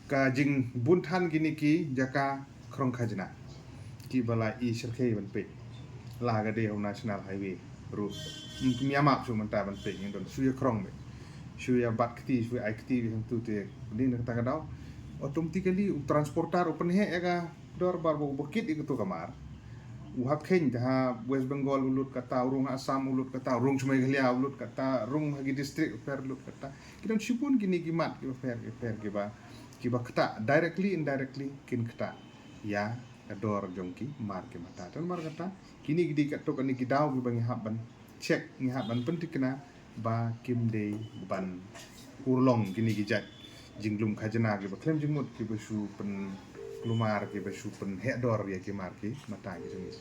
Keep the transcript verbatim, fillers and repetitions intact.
Ka jingbun than kine ki jaka khrong khajna kiba la i syrkhei ban peit la ka dei ha u National Highway ruh. Ym kum ïa map shuh mynta ban peit, ngi don shu ïa khrong beit, shu ïa bat kti, shu ïa ai kti beit hangtu te. Ni na kata ka daw automatically u transporter u pynheh ïa ka dor bar ba u ba kit ïa katu ka mar. U ha kheiñ te ha West Bengal u lut kata, u rung ha Assam u lut kata, u rung sha Meghalaya u lut kata, rung ha ki district u pher lut kata. Ki don shibun kine ki mat kiba pher kiba pher kiba kiba ktah directly indirectly, kin ktah ïa ka dor jong ki mar ki mata. Te namar kata kine ki dei katto katne ki daw kiba ngi hap ban check, ngi hap ban pynthikna ba kim dei ban urlong kine ki jait jinglum khajna kiba khlem jingmut, kiba shu pynkulmar, kiba shu pynheh dor ïa ki mar ki mata ki jong ngi.